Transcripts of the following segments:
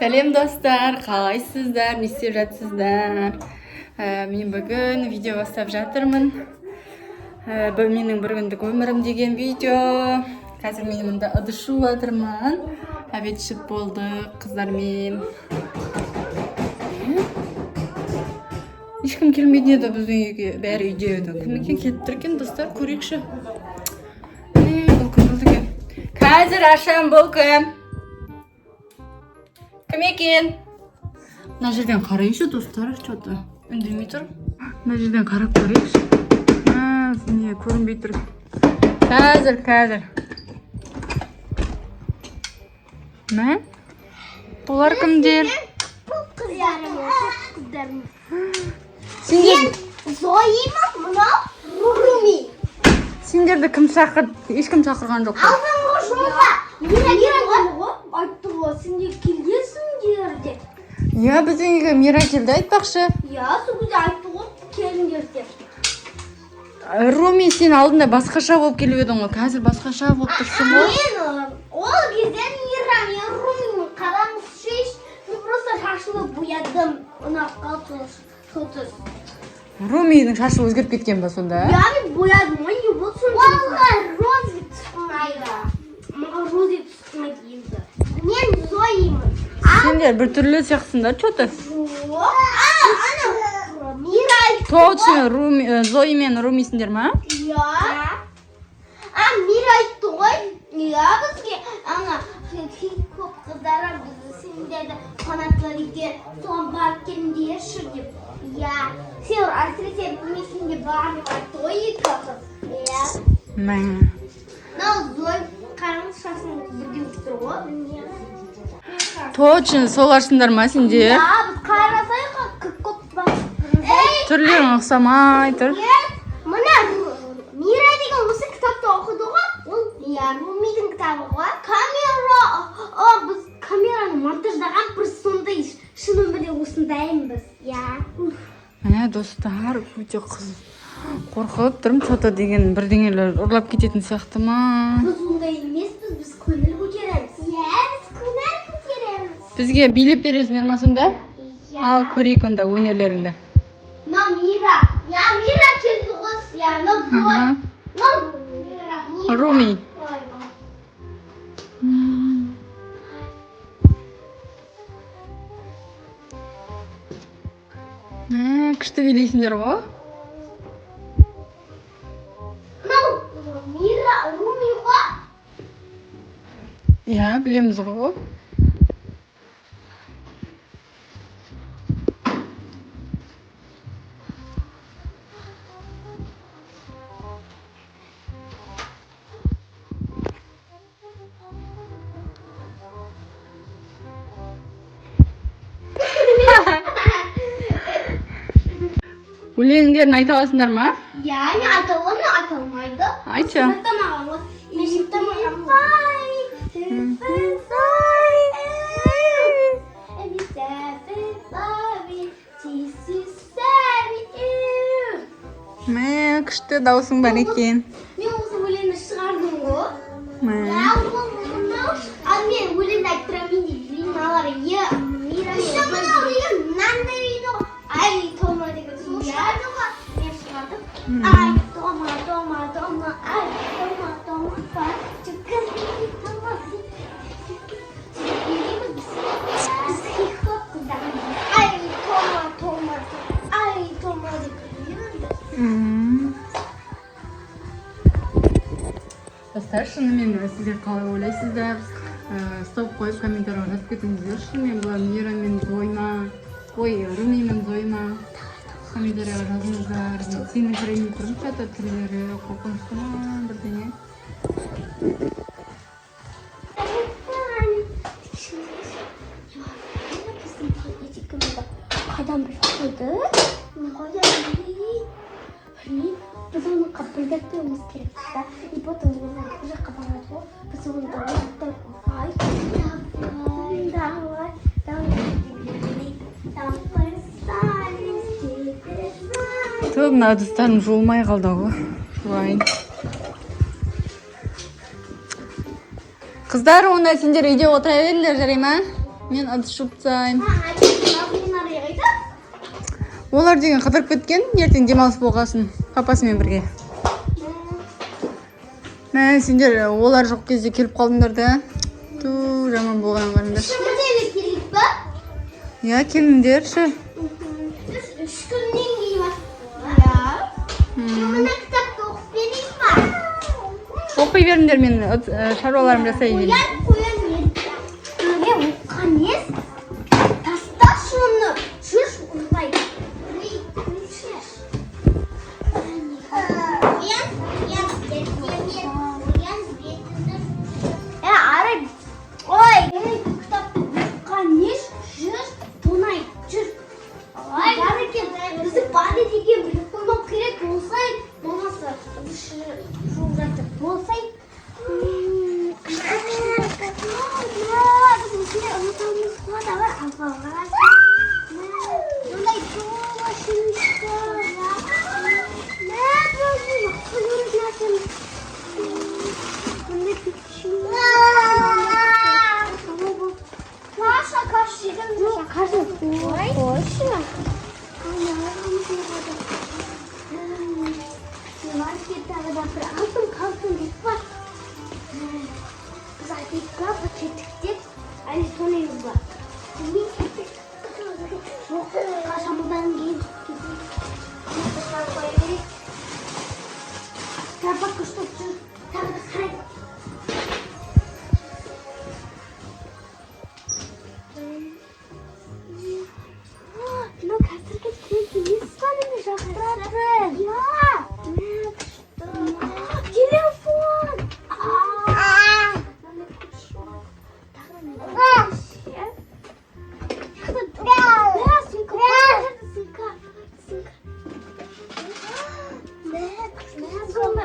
Сәлем, достар, қалайсыздар, не істеп жатсыздар? Мен бүгін видео бастап жатырмын. Бұл менің бір күндік өмірім деген видео. Қазір мен мында ыдыс жуып жатырмын. Обед ішіп болдық қыздармен. Ешкім келмейтін еді біздің үйге, бәрі үйде еді. Кім екен келіп тұр екен, достар, көрейікші. Міне, бұл кім болды екен? Қазір ашам, бұл кім? Кім екен? Мына жерден қарайыншы, достар, что-то үндемей тұр. Мына жерден қарап көрейікші. А, не көрінбей тұр. Қазір, қазір. Мә? Бұлар кімдер? Бұл қыздарым, қыздарым. Сендер, Зоима, мынау Руми. сендерді кім шақырды? Ешкім шақырған жоқ қой. Алдыңғы жолға Мира келді ғой. Айтты ғой, сендер келгенсіңдер деп. Иә, біздің үйге Мира келді айтпақшы. Иә, сол кезде айтты ғой, келіңдер деп. Руми, сен алдында басқаша болып келіп едің ғой. Қазір басқаша болып тұрсың ғой. Мен ол кезде Мира, мен Румимін. Қараңызшы, мен просто шашымды боядым. Ұнап қалды сол түс. Румидің шашы өзгеріп кеткен ба сонда? Иә, мен боядым ғой, не болды сонда? Маған розовый түс ұнайды. Маған розовый түс ұнайды енді. Мен Зоимын. Сендер біртүрлі сияқтысыңдар, что-то. Жоқ. Ана Мира айтты. Точно, Руми, Зои мен Румисіңдер ма? Иә. А, Мира айтты ғой. Иә, бізге ана хип-хоп қыздары бізді сендерді фанатлар екен, соған барып келіңдерші деп. Иә. Сен әсіресе білмейсің деп бар деп айтты ғой екі қыз. Иә. Мә. Мынау Зой, қараңыз, шашын бірдей болып тұр ғой. Точно, соларсыңдар ма сендер? Иә, біз қарасайық, хип-хоп бар. Түрлерің ұқсамай тұр. Мына Мира деген осы кітапты оқыды ғой. Ол иә, Румидің кітабы ғой. Камера, біз камераны монтаждаған, бір сондай шын өмірде осындаймыз. Иә. Мә, достар, өте қыз. Қорқып тұрмын, что-то деген бірдеңелер ұрлап кететін сияқты ма? Біз ондай емеспіз, біз көңіл көтереміз. Иә, біз көңіл көтереміз. Бізге билеп бересіңдер ма сонда? Иә. Ал көрейік онда өнерлеріңді. Мынау Мира. Иә, Мира келді ғой. Иә, мынау Зой. Аха. Мынау Мира. Мира. Руми. Ой, Мә, күшті билейсіңдер ғой. Мынау Мира, Руми ғой. Иә, білеміз ғой. Өлеңдерін айта аласыңдар ма? Иә, мен айта аламын, айта алмайды. Айтшы. Сыныптамаған ғой. Мен сыныптамаған. Мә, күшті дауысың бар екен. Мен осы өлеңді шығардым ғой. Мә. Иә, ол мынау. Ал мен өлеңді айтып тұрамын, мен де билеймін, алар. Е, Мира мен. Еще мынау деген мынандай дейді ғой. Ай, Тома деген сол шығарды ғой. Мен шығардым. Ай, Тома, Тома, Тома, ай, Тома, Тома, Тома, билейміз біз. Біз хип-хоп қыздармыз. Ай, Тома, Тома, ай, Тома деп билейміз біз. Достар, шынымен сіздер қалай ойлайсыздар? Стоп қойып, комментарийға жазып кетіңіздер. Шынымен бұлар Мира мен Зой ма? Ой, Руми мен Зой ма? Комментарийға жазыңыздар. Мен сеніңкіремей тұрмын, что-то түрлері қорқынышты ма бірдеңе. Қайдан біліп қойды? Мен қайдан білейін? Білмеймін. Біз оны білдіртпеуіміз керек та. И потом ол бір жаққа барады ғой. Біз оны давай, давай, давай, давай, давай, Тө, мына ыдыстарым жуылмай қалды ғой. Жуайын. Қыздар, онда сендер үйде отыра беріңдер, жарай ма? Мен ыдыс жуып тастаймын. Мына қайда? Олар деген қыдырып кеткен, ертең демалыс болғасын, папасымен бірге. Мә, сендер олар жоқ кезде келіп қалдыңдар да. Ту, жаман болған, қараңдаршы. Бірдеме келейік па? Иә, келіңдерші. Біз 3 күннен кейін бастық. Иә. Мына кітапты оқып берейін ба? Оқи беріңдер, мен шаруаларымды жасай берейін. Қоян, қоян ертті. Мен оқыған ес. Тасташы оны. Жүрші, ұрлай. Қоян, қоян, ертемен. Қоян бетіңді. Е, ары. Ой, ей, кітапты оқыған ес. Жүр, тонай, жүр. Ой, бар екен. Бізді бар деген біліп қоймау керек болсай, болмаса ыдыс жуып жатыр. Болсай. Күшті, күшті. Біз осындай ұмытамыз ғой, давай алға. Мындай тола шынышты. Мә, бұл жақсы көретін нәрсеміз. Мындай печенье. Маша, каша жеген. Каша. Қойшы. Тағы да бір алтын қалсын деп бар. Біз айтайық па, кеттік деп, әлі тонаймыз ба? Білмеймін. Жоқ, қашамыздан кейін кетейік. Қоя берейік. Тапақ ұстап жүр. Тағы да қарай. Мынау қазіргі тренд емес па, мені жақтырады. Иә. Мә, күшті. Телефон. Мынандай крючок. Тағы да не бар? Мә, сумка бар. Сумка. Сумка. Мә, мә, сумка.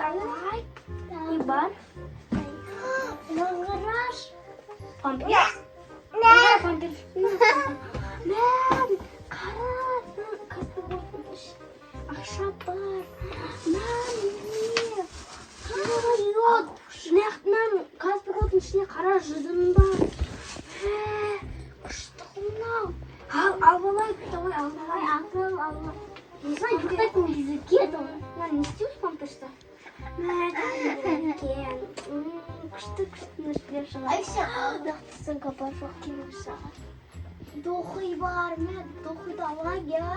Не бар? Мына қараш. Памперс. Памперс. Мә, қара. Ақша бар. Мә, не? Йод. Мына Каспий Голдтың ішіне қара, жүзім бар. Мә, күшті ғой мынау. Ал, алып алайық, давай, алып алайық. Алып, алып. Не знаю, ұйықтайтын кезде киеді оны. Мына не істейміз памперсті? Мә, екен. Күшті, күшті нәрселер шығады. Нақты сумка бар, жоқ керек саған. Духи бар, мә, духиды алайық, иә.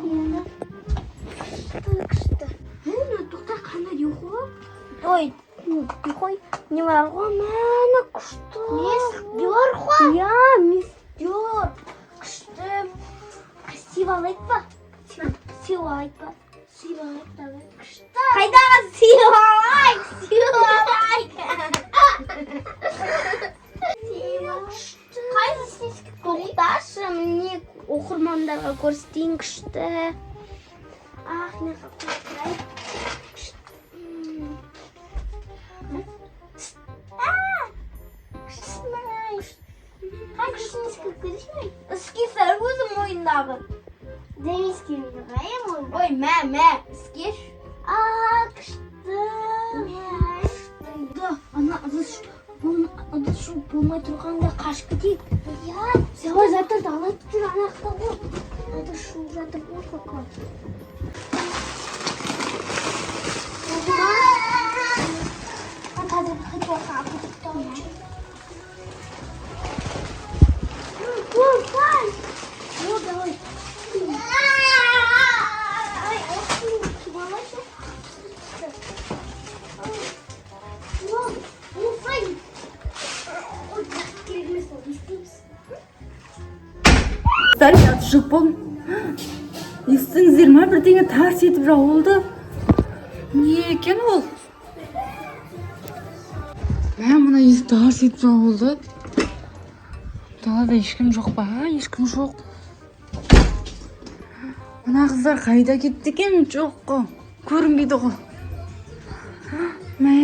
Енді күшті, күшті. Міне, тоқта, қандай духи? Ой, духи не бар ғой, мә, күшті. Мисс Диор ғой. Иә, Мисс Диор. Күшті. Сүйіп алайық па? Сүйіп алайық па? Сүйіп алайық, давай. Күшті. Қайдағы сүйіп алайық, сүйіп алайық. Күшті. Қайсысын тоқташы, міне, оқырмандарға көрсетейін, күшті. Ах, не қойып. Күшті. А! Күшті. Қайсысын көрсетейін? Скифер өзім мойындағы. Ой, мә, мә, скиш. А, күшті. Да, ана ыдыс ыдыс жуып болмай тұрғанда қашып кетейік. Иә, давай, заттарды алайық, жүр, ана жақта ғой. Ыдыс жуып жатыр ғой пока. Болды ма? Қазір хотелка алып жүр. Ой, о, давай. Ай, осыны киіп алайыншы. О, ой, ой, керек емес ол, не істейміз? Достар, мен ыдыс жуып болдым. Естіңіздер ма, бірдеңе тарс етіп жауылды. Не екен ол? Мә, мына есік тарс етіп жауылды. Далада ешкім жоқ па? Ешкім жоқ. Мына қыздар қайда кетті екен? Жоқ қой, көрінбейді ғой. Мә,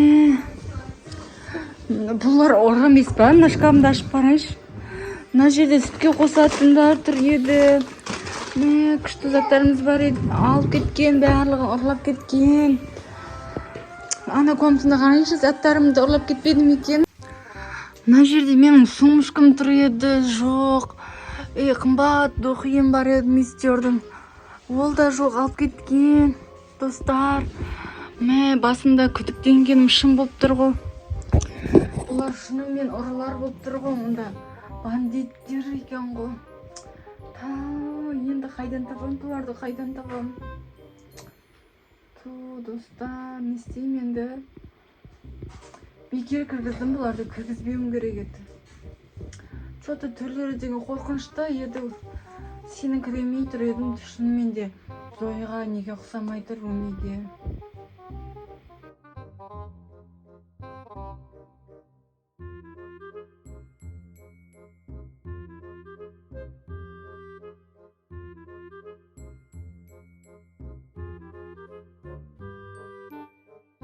бұлар ұры емес па? Мына шкафымды ашып қарайыншы. Мына жерде сүтке қосатындар тұр еді. Мә, күшті заттарымыз бар еді, алып кеткен, барлығын ұрлап кеткен. Ана комнатаны қарайыншы, заттарымды ұрлап кетпеді ме екен? Мына жерде менің сумочкам тұр еді, жоқ. Ей, қымбат духиім бар еді, мистердің. Ол да жоқ, алып кеткен. Достар, мә, басында күдіктенгенім шын болып тұр ғой. Бұлар шынымен ұрылар болып тұр ғой, мұнда. Бандиттер екен ғой. Та, енді қайдан табамын бұларды, қайдан табамын? Ту, достар, не істеймін енді? Бекер кіргіздім бұларды, кіргізбеуім керек еді. Че-то түрлері деген қорқынышты еді. Сеніңкіремей тұр едім, шынымен де Зояға неге ұқсамай тұр, Румиге?